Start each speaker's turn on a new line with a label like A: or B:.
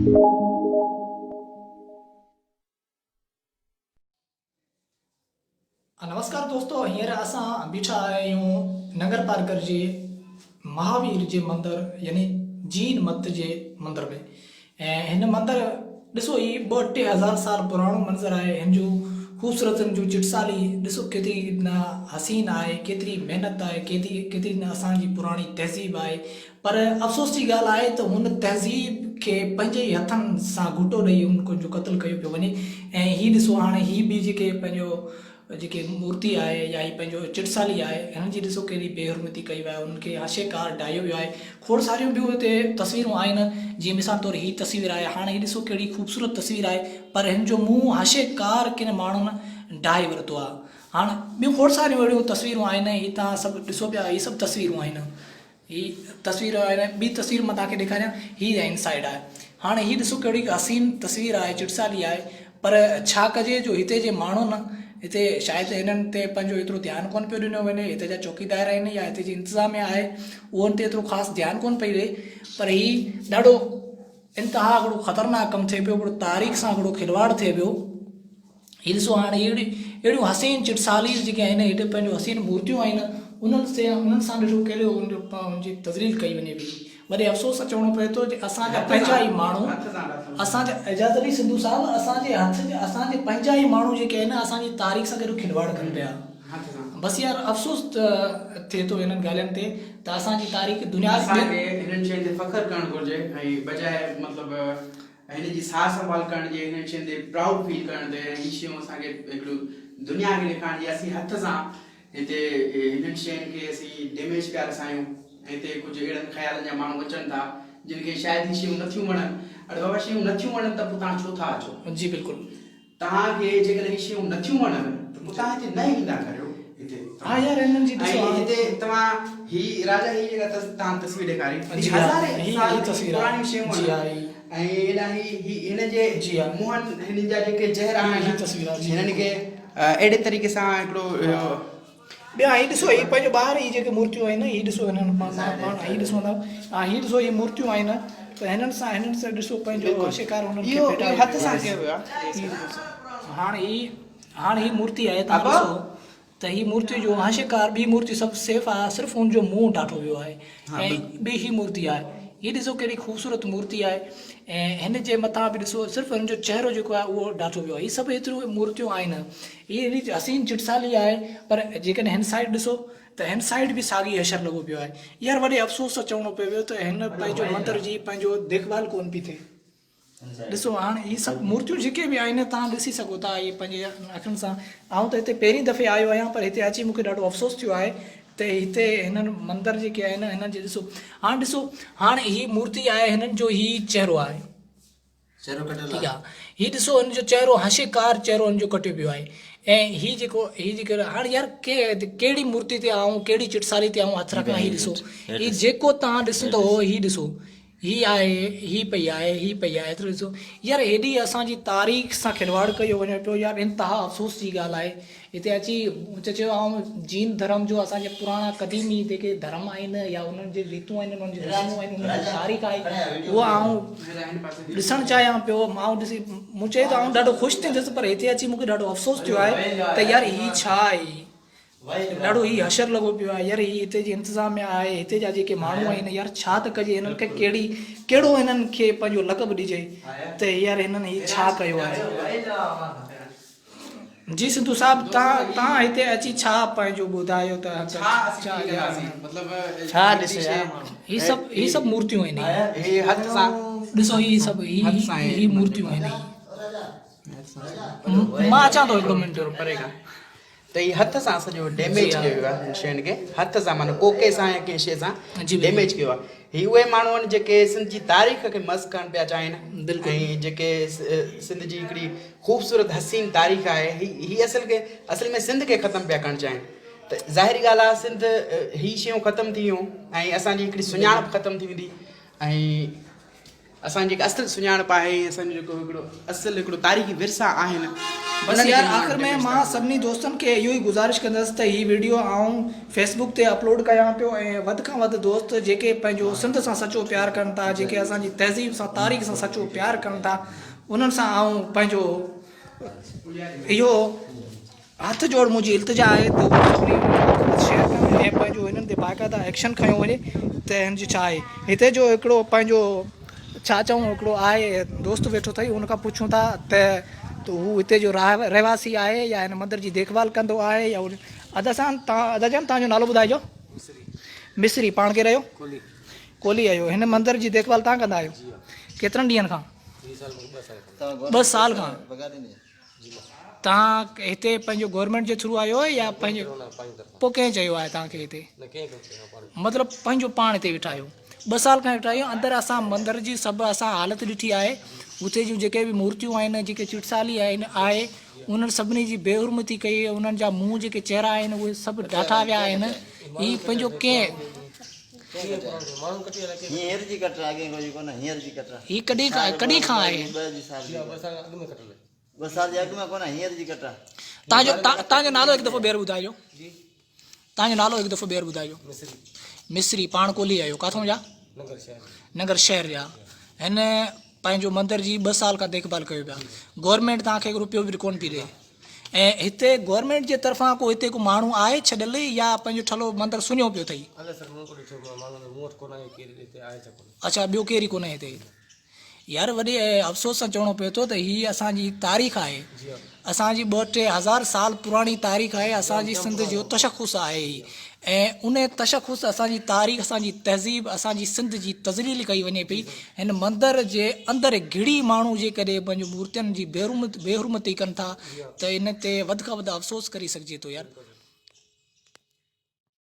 A: نمسڪار دوستو هينئر اسان بيٺا آهيون ننگر پارڪر جي مهاوير جي مندر يعني جين مت جي مندر ۾ ۽ هن مندر ڏسو هي ٻه 3000 سال پراڻو منظر آهي. هن جو خوبصورت هن جو چٽسالي ڏسو ڪيتري نه حسين آهي، ڪيتري محنت آهي، ڪيتري ڪيتري نه اسان جي پراڻي تهذيب آهي. پر افسوس جي ڳالهه آهي ته هن تهذيب کي پنهنجي ئي هٿن سان گهوٽو ڏئي ان جو قتل ڪيو پيو وڃي. ۽ هي ڏسو هاڻي هي به جيڪي پنهنجو جيڪي مورتي آهي يا هي پنهنجو چٽسالي آهي، هنن جي ڏسو ڪيڏي بي حرمتي ڪئي وئي آهي، انهن کي هشيڪار ڊاهيو ويو آهي. کوڙ ساريون ٻيون هتي تصويرون آهن، جيئن مثال طور هي تصوير آهي. هاڻي هي ڏسو ڪهڙي خوبصورت تصوير آهي، پر هن جو منهن هشيڪار ڪن ماڻهن ڊاهي ورتو آهي. هاڻ ٻيون کوڙ ساريون اهڙيون تصويرون آهن، هي توهان سڀ ڏسو پيا هي سڀ تصويرون آهن. هي تصوير آهي. ٻي تصوير مان توهان کي ڏيکاريان، هي هن سائيڊ آهي. هاڻي هي ڏسو ڪهڙي حسين تصوير آهي، چٽسالي آهي، پر ڇا ڪجي جو هتي جي ماڻهن هتي شايد هنن تي پنهنجو ايترو ڌيان ڪونه پيو ڏنو وڃي. هتي جا چوڪيدار آهن يا هتي جي انتظاميا آهي اهو هن تي ايترو خاص ڌيان ڪونه پئي ڏي، پر هي ڏاڍو انتها هڪڙو خطرناڪ ڪم ٿئي پيو، هڪڙو تاريخ سان هڪڙو کلواڙ ٿئي پيو. هي ڏسو هاڻي اهڙي اهڙيون حسين چٽساليز جيڪي آهن هتي پنهنجون حسين مورتيون آهن انهن سي انهن سان ڏسو ڪهڙو ان جو ان جي تذليل ڪئي وڃي پئي. وڏي افسوس سان چوڻو پئي ٿو جي اسان جا پنهنجا ئي ماڻهو اسان جا اعجاز علي سنڌو صاحب اسان جي هٿ اسان جي پنهنجا ئي ماڻهو جيڪي آهن اسان جي تاريخ سان ڪيڏو کلواڙ ڪن پيا. بس يار افسوس ٿئي ٿو انهن ڳالهين تي ته اسان جي تاريخ دنيا
B: اسان کي هنن شين تي فخر ڪرڻ گهرجي ۽ بجاء مطلب هن جي سار سنڀال ڪرڻ جي هنن شين تي پرائوڊ فيل ڪرڻ تي ۽ هي شيون اسان کي هڪڙو دنيا کي ڏيکارڻ جي اسين هٿ سان هتي هنن شين کي اسين ڊيميج پيا رسايون ۽ هتي ڪجهه اهڙن خيالن جا ماڻهو اچن ٿا جن کي شايد هي شيون نٿيون وڻن. اڙي بابا شيون نٿيون وڻن ته پوء توهان ڇو ٿا اچو؟
A: جي بلڪل.
B: توهان کي جيڪڏهن هي شيون نٿيون وڻن ته پوء توهان هتي نه ايندا ڪريو هتي
A: ها يار هنن جي
B: ڏسو ۽ هتي توهان هي راجا هي جيڪا توهان تصوير ڏيکاري
A: هي هزارين سال
B: پراڻيون شيون آهن ۽ هيڏانهن هي هي هن جي منهن هنن جا جيڪي چهرا آهن هنن کي اهڙي طريقي سان هڪڙو
A: ٻيا هي ڏسو هي پنهنجو ٻاهر هي جيڪي مورتيون آهن هي ڏسو هنن پاڻ هي ڏسو ٿا ها هي ڏسو هي مورتيون آهن ته هنن سان هنن سان ڏسو پنهنجو شڪار هنن کي
B: اهو هٿ سان ڪيو ويو آهي.
A: هاڻ هي هاڻ هي مورتي آهي تان ڏسو ته هي مورتي جو ها شڪار ٻي مورتي سڀ سيف آهي صرف هن جو منهن ڊاٺو ويو آهي ۽ ٻي هي مورتي آهي هي ڏسو ڪهڙي خوبصورت مورتي آهي ۽ هن جي مٿان به ڏسو صرف هن جو چهرو جيڪو آهي اهو ڊاٺو ويو آهي هي سڀ ايتريون مورتيون آهن هي اهڙي حسين چٽسالي آهي پر جيڪڏهن هن سائيڊ ڏسو ته هن سائيڊ به ساڳي حشر لڳو پيو آهي. يار وڏي افسوس سان چوڻو پيو ويو ته هن پنهنجو مندر جي پنهنجو ديک ڀال ڪونه پئي ٿئي. ڏسو هاڻ هي سڀ مورتيون جيڪي به آهن توهان ڏسي سگهو ٿا هي پنهنجي اکين سان. آئون ته هتي پهرين دفعي آيو آهيان پر هتي اچي مون کي ڏاڍو افسوس ٿيو آهي ته هتي هنن مندر جيڪي آهن هنن جي ڏسو هاڻ ڏسو هاڻ هي مورتي آهي هنن جو هي چهرو آهي. ٺيڪ آ هي ڏسو هن جو چهرو هشيڪار چهرو هن جو ڪٽيو پيو آهي ۽ هي جيڪو هي جيڪو هاڻ يار ڪهڙي مورتي تي آئون ڪهڙي چٽسالي تي آئون هٿ رکان هي ڏسو هي جيڪو تان ڏسندو هو هي ڏسو هي آهي هي پئي آهي هي پئي آهي ايترو ڏسو يار هيڏي اسان جي تاريخ سان کلواڙ ڪيو وڃي پيو يار انتها افسوس جي ڳالهه آهي هتي اچي مون چيو آئون جين ڌرم جو اسان جا پراڻا قديمي جيڪي ڌرم آهن يا انهن جي ريتون آهن انهن جي رسمون آهن انهن جي تاريخ آهي اها آئون ڏسڻ چاهيان پيو آئون ڏسي مون چيو ته آئون ڏاڍو خوش ٿيندس پر هتي اچي مون کي ڏاڍو افسوس ٿيو آهي ته يار هي ڇا آهي ڏاڍو هي حشر لڳو پيو آهي يار هي هتي جي انتظاميا آهي هتي جا جيڪي ماڻهو آهن يار ڇا ته ڪجي هنن کي ڪهڙي ڪهڙو هنن کي پنهنجو لقب ڏجي ته يار هنن هي ڇا ڪيو آهي. جي سنڌو صاحب تان تان هتي اچي ڇا پنهنجو ٻڌايو ته
B: ڇا اسين ڇا ڪنداسين مطلب
C: ڇا ڏسي يار ماڻهو
A: هي سڀ هي سڀ مورتيون آهن
B: هي هٿ سان
A: ڏسو هي سڀ هي هي مورتيون آهن مان اچان ٿو هڪڙو منٽ
B: پري کان ته هي هٿ سان سڄو ڊيميج ڪيو ويو آهي هن شين کي هٿ سان معنيٰ ڪوڪي سان يا ڪنهن شي سان ڊيميج ڪيو آهي. هي اهي ماڻهو آهن جيڪي سنڌ جي تاريخ کي مسخ ڪرڻ پيا چاهين ۽ جيڪي سنڌ جي هڪڙي خوبصورت حسين تاريخ آهي هي هي اصل کي اصل ۾ سنڌ کي ختم پيا ڪرڻ چاهين ته ظاهري ڳالهه آهي سنڌ هي شيون ختم ٿي ويون ۽ اسان جي هڪڙي سڃاڻپ ختم ٿي ويندي ۽ اسان جي جيڪا اصل سڃاڻپ آهي ۽ اسان جو جيڪو هڪڙو اصل هڪڙو تاريخي ورثا آهن
A: بس
B: انهن کي
A: يار
B: ماڻهو
A: آخر ۾
B: ڊيميج ٿا
A: مان
B: ڪن.
A: سڀني دوستن کي اهو ئي گذارش ڪندس ته هي وڊيو آئون فيسبوڪ تي اپلوڊ ڪيان پيو ۽ وڌ کان وڌ دوست جيڪي پنهنجو سنڌ سان سچو پيار ڪن ٿا جيڪي اسان جي تهذيب سان تاريخ سان سچو پيار ڪن ٿا انهن سان آئون پنهنجو اهو هٿ جوڙ منهنجي التجا آهي ته اهو سڀني وڌ کان وڌ شيئر ڪن ۽ پنهنجو هنن تي باقاعده ايڪشن کنيو وڃي ته هن جي ڇا آهي هتي جو هڪڙو پنهنجو ڇا چئون هڪڙو آهي دوست ويٺو اٿئي ان کان پڇون ٿا ته هو هتي جو رهواسي آهي يا هن مندر جي ديک ڀال ڪندو آهي يا ادا سان ادا جان تان جو نالو ٻڌائجو مصري پاڻ ڪير آهيو ڪولي آهيو هن مندر جي ديک ڀال تان ڪندا آهيو ڪيترن ڏينهن کان ٻه سال کان توهان هتي پنهنجو گورنمينٽ جي ٿرو آيو يا پنهنجو پوء ڪنهن چيو آهي توهان کي هتي مطلب پنهنجو پاڻ هتي ويٺا آهيو ٻه سال کان ويٺا آهيو اندر اسان مندر جي سڀ اسان حالت ڏٺي آهي اتي جون جيڪي به مورتيون آهن جيڪي چٽسالي آهن آهي انهن سڀني جي بي حرمتي ڪئي انهن جا منهن جيڪي چهرا آهن اهي سڀ ڊاٺا ويا آهن هي پنهنجو ڪنهن هي ڪڏهن ڪڏهن کان آهي
D: ٻه سال جي اڳ ۾ ڪونه هينئر جي ڪٽ آ.
A: تان جو تان جو نالو هڪ دفعو ٻيهر ٻڌائجو. تان جو نالو هڪ دفعو ٻيهر ٻڌائجو. مصري پاڻ ڪولهي آهيو ڪاٿون جا؟ ننگر شهر جا. هن پنهنجو مندر جي ٻه سال کان ديک ڀال ڪيو پيا. گورنمينٽ تان کي هڪ روپيو به ڪون پي ڏي. ۽ هتي گورنمينٽ جي طرفان ڪو هتي ڪو ماڻهو آهي ڇڏيل يا پنهنجو ٺلهو مندر سڃو پيو اٿئي؟ اڇا ٻيو ڪير ئي ڪونهي هتي. يار وڏي افسوس سان چوڻو پئي ٿو ته هي اسان جي تاريخ آهي اسان جي ٻه ٽي هزار سال پراڻي تاريخ آهي اسان جي سنڌ جو تشخص آهي هي ۽ ان تشخص اسان جي تاريخ اسان جي تهذيب اسان جي سنڌ جي تذليل ڪئي وڃي پئي هن مندر جي اندر گهڙي ماڻهو جيڪڏهن پنهنجو مورتين جي بي حرمتي ڪن ٿا ته ان تي وڌ کان وڌ افسوس ڪري سگهجي ٿو يار.